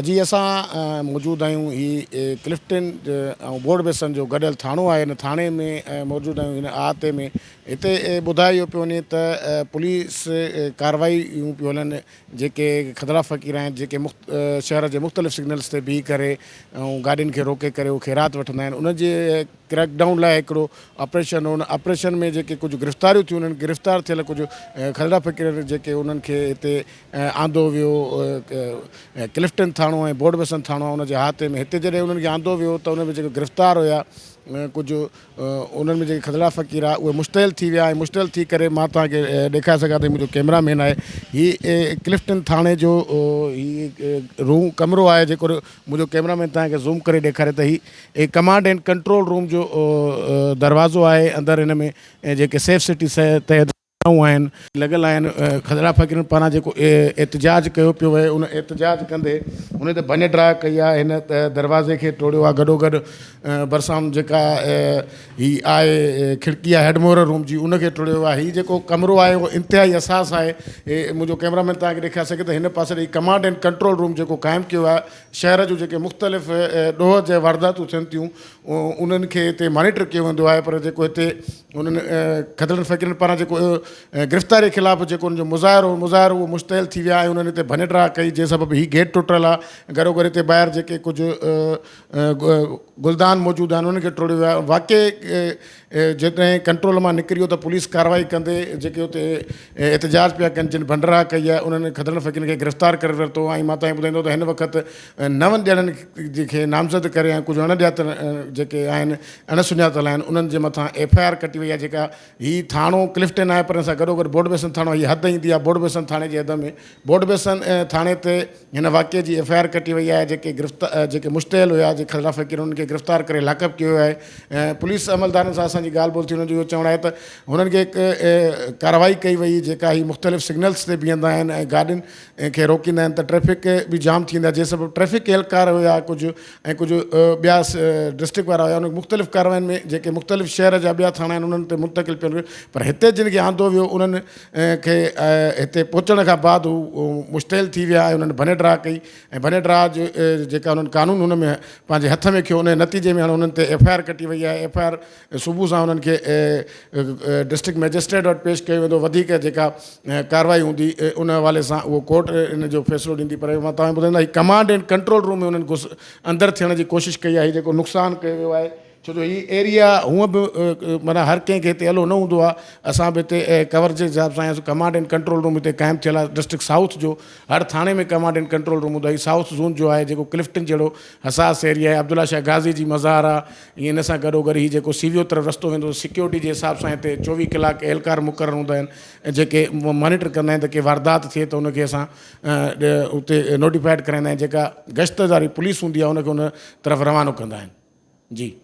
جي اسان موجود آهيون هي ڪلفٽن ۽ بورڊ بيسن جو گڏيل ٿاڻو آهي هن ٿاڻي ۾ موجود آهيون هن احاطي ۾ هتي ٻڌايو پيو وڃي ته پوليس ڪارروائيون پيون هلن جيڪي کدڙا فقير آهن جيڪي شهر جي مختلف سگنلز تي بيهي ڪري ۽ گاڏين کي روڪي ڪري اهي خيرات وٺندا آهن ان جي ڪريڪ ڊائون لاء هڪڙو آپريشن هو ان آپريشن ۾ جيڪي ڪجهه گرفتاريون ٿيون انهن گرفتار ٿيل ڪجهه کدڙا فقير جيڪي انهن کي هتي آندو ويو ڪلفٽن ٿاڻو ۽ بورڊ بسن ٿاڻو ان جي احاطي ۾ هتي جڏهن انهن کي آندو ويو ته ان ۾ جيڪي گرفتار هيا ڪجهه انهن ۾ جيڪي کدڙا فقير هئا اهي مشتعل ٿي ويا ۽ مشتعل ٿي ڪري مان توهان کي ڏيکاري سگهان ٿو منهنجو ڪيمرا مين آهي هي ڪلفٽن ٿاڻي جو هي روم ڪمرو آهي جيڪو منهنجو ڪيمرا مين توهان کي زوم ڪري ڏيکاري ته هي ڪمانڊ اينڊ ڪنٽرول روم جو دروازو آهي اندر هن ۾ جيڪي سيف سٽي تحت آهن لڳل آهن خضرا فقيرن پاران جيڪو احتجاج ڪيو پيو وڃي ان احتجاج ڪندي ان تي ڀڃ ڊاهه ڪئي آهي هن دروازي کي ٽوڙيو آهي گڏو گڏ ڀرسان جيڪا هي آهي کڙڪي آهي هيڊمور روم جي ان کي ٽوڙيو آهي هي جيڪو ڪمرو آهي اهو انتهائي حساس آهي هي منهنجو ڪيمرا مين توهان کي ڏيکاري سگهي ته هن پاسي ڏي ڪمانڊ اينڊ ڪنٽرول روم جيڪو قائم ڪيو آهي شهر جون جيڪي مختلف ڏوهه جي وارداتون ٿين ٿيون انهن کي هتي مانيٽر ڪيو ويندو آهي پر جيڪو هتي انهن کدڙن فقيرن پاران جيڪو گرفتاري خلاف جيڪو انهن جو مظاهرو مظاهرو اهو مشتعل ٿي ويا ۽ انهن هتي ڀڃ ڊاهه ڪئي جنهن سبب هي گيٽ ٽٽل آهي گهرو گهر هتي ٻاهر جيڪي ڪجهه گلدان موجود آهن انهن کي ٽوڙيو ويو آهي واقعي جيڪڏهن ڪنٽرول مان نڪري ويو ته پوليس ڪارروائي ڪندي جيڪي اتي احتجاج پيا ڪن جن ڀنڊراهه ڪئي آهي انهن کدڙن فقيرن کي گرفتار ڪري ورتو ۽ مان توهان کي ٻڌائيندو ته هن وقت نون ڄڻن کي نامزد ڪري ۽ ڪجهه اڻ ڄاتل جيڪي آهن اڻ سڃاتل آهن انهن جي مٿان ايف I R ڪٽي وئي آهي جيڪا هي ٿاڻو ڪلفٽن آهي پر ان سان گڏوگڏ بورڊ بيسن ٿاڻو هي حد ايندي آهي بورڊ بيسن ٿاڻي جي حد ۾ بورڊ بيسن ٿاڻي تي هن واقعي جي ايف I R ڪٽي وئي آهي جيڪي گرفتار جيڪي مشتعل هيا جي خلا فقير انهن کي گرفتار ڪري لاڪ اپ ڪيو ويو آهي پوليس عملدارن سان اسان جي ڳالهه ٻولهه ٿي انهن جو اهو چوڻ آهي ته هنن کي هڪ ڪارروائي ڪئي وئي جيڪا هي مختلف سگنلز تي بيهندا آهن ۽ گاڏين کي روڪيندا آهن ته ٽريفڪ به جام ٿيندي آهي جنهن سبب ٽريفڪ اهلڪار هيا ڪجهه ۽ ڪجهه ٻيا ڊسٽرڪٽ وارا هيا انهن مختلف ڪارروائين ۾ جيڪي مختلف شهر جا ٻيا ٿاڻا آهن انهن تي منتقل پيو پر هتي جن کي آندو ويو انهن کي هتي پهچڻ کان بعد هو مشتعل ٿي ويا ۽ انهن ڀڃ ڊاهه ڪئي ۽ ڀڃ ڊاهه جي جيڪا انهن قانون هن ۾ پنهنجي هٿ ۾ کنيو ان جي نتيجي ۾ هاڻي انهن تي ايف I R ڪٽي وئي آهي ايف I R صبح سان انهن کي ڊسٽرڪٽ مئجسٽريٽ وٽ پيش ڪيو ويندو وڌيڪ جيڪا ڪارروائي هوندي ان حوالي سان اهو ڪورٽ ان جو فيصلو ڏيندي پر مان توهان کي ٻڌائيندو هي ڪمانڊ اينڊ ڪنٽرول روم ۾ انهن گس اندر ٿيڻ جي ڪوشش ڪئي آهي جيڪو نقصان ڪيو ويو آهي ڇو جو هي ايريا هونء به معنيٰ هر ڪنهن کي هتي الو نه هوندو آهي اسان به هتي ڪور جي حساب سان آياسون ڪمانڊ اينڊ ڪنٽرول روم هتي قائم ٿيل آهي ڊسٽرڪٽ سائوٿ جو هر ٿاڻي ۾ ڪمانڊ اينڊ ڪنٽرول روم هوندو آهي هي سائوٿ زون جو آهي جيڪو ڪلفٽن جهڙو حساس ايريا آهي عبدالله شاهه غازي جي مزار آهي ۽ ان سان گڏو گڏ هي جيڪو سي ويو طرف رستو ويندو سيڪيورٽي جي حساب سان هتي 24 ڪلاڪ اهلڪار مقرر هوندا آهن جيڪي مانيٽر ڪندا آهن ته ڪي واردات ٿئي ته ان کي اسان اتي نوٽيفائڊ ڪرائيندا آهن جيڪا گشت واري پوليس هوندي آهي ان کي ان طرف روانو ڪندا آهن جي.